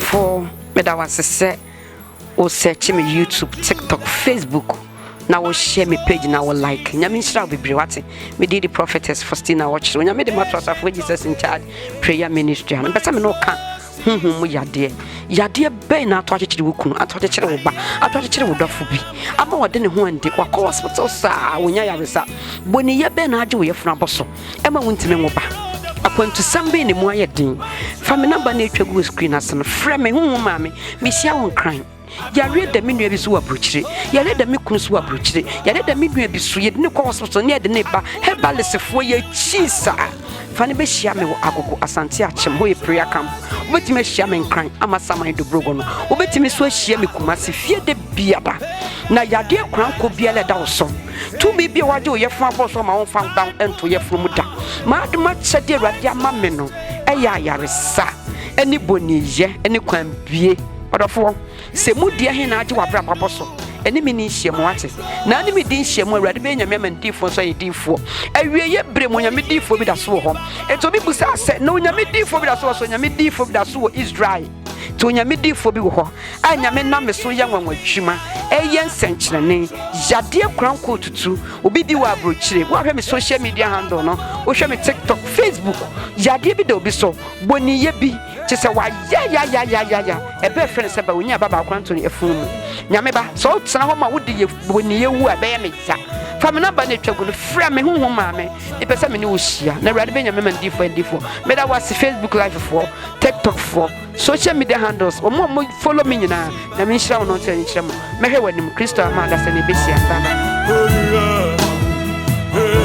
Ɔdɔfoɔ, meda wo ase sɛ wo search me YouTube, TikTok, Facebook na wo share me page na wo like. Nyame nhyira wo bebree wate. Me din de Prophetess Faustina Ɔkyerɛ. Onyame de mato asafo Jesus in Charge Prayer Ministry ano. Mpɛ sɛ me ne wo ka honhom mu yadeɛ. Yadeɛ bɛn na ato akyekyere wo kunu, ato akyekyere wo ba, ato akyekyere wo dɔfo bi ama ɔde ne ho andi. Wakɔ hospital saa, wonya yaresa. Boniyɛ bɛn na agye wo yɛfunu abɔ so ɛma wontumi nwo ba? Akwantusɛm bɛn na emu ayɛ den? Fa me namba na etwa gu wɔ screen ase no frɛ me honhom maame. Mehyia wo Nkran. Yareɛ da me nua bi so wɔ aburokyire. Yareɛ da me kunu so wɔ aburokyire. Yareɛ da me nua bi so. Yɛde no kɔ hospital ne yɛde no ba. Herbalistfoɔ yɛkyi saa. Fa no bɛhyia me wɔ Agogo Asante Akyem hɔ yɛ prayer camp. Wobɛtumi ahyia me Nkran Amasaman Dobrogo no. Wobɛtumi nso ahyia me Kumasi fie da biara. Na yadeɛ korankɔ biara ɛda wo so. Tumi bi a wagye wo yɛfunu abɔ so ama womfa wo ba nto yɛfunu mu da. M'adom akyɛdeɛ Awurade ama me no ɛyɛ ayaresa ne boniyɛ ne kwan bie. Ɔdɔfoɔ, sɛ mu deɛ he na agye w'abrabɔ abɔ so, ɛne me nni nhyiamu, wate? Na ne me di nhyiamu, Awurade bɛyɛ Nyame ama ne diyifoɔ nso ayɛ diyifoɔ. Awieeɛ berɛ mu, Onyame diyifoɔ bi da so wɔ hɔ. Enti obi busaa sɛ, Na Onyame diyifoɔ bi da so wɔ so? Onyame diyifoɔ bi da so wɔ Israel. Nti Onyame diyifoɔ bi wɔ hɔ a Nyame nam me so yɛ nwanwadwuma, ɛyɛ nsɛnkyerɛnne, yadeɛ korankɔ tutu, obi bi wɔ aburokyire. Woahwɛ me social media handle no, wohwɛ me TikTok, Facebook, yadeɛ bi da obi so, boniyɛ bi, Kyerɛ sɛ wayayayayaya ɛbɛ ɛfrɛ no sɛ ba onyaa ba baako anto ne afunu mu. Nyame ba, sɛ wotena hɔ ma wode yɛ boniyɛ wu a ɛbɛyɛ me ya. Fa me naba no atwa gu no, frɛ me honhom maame, mepɛ sɛ me ne wo hyia. Na Awurade bɛnya me ma no difoɔ adifoɔ. Meda wo ase Facebook live foɔ, TikTok foɔ, social media handles, wɔn a wɔn follow me nyinaa. Nyame nhyira wo na ɔnkyerɛ ne nkyerɛ mo. Mɛhwɛ w'anim, Kristo ama adasa na ɛbɛhyia. Bye bye.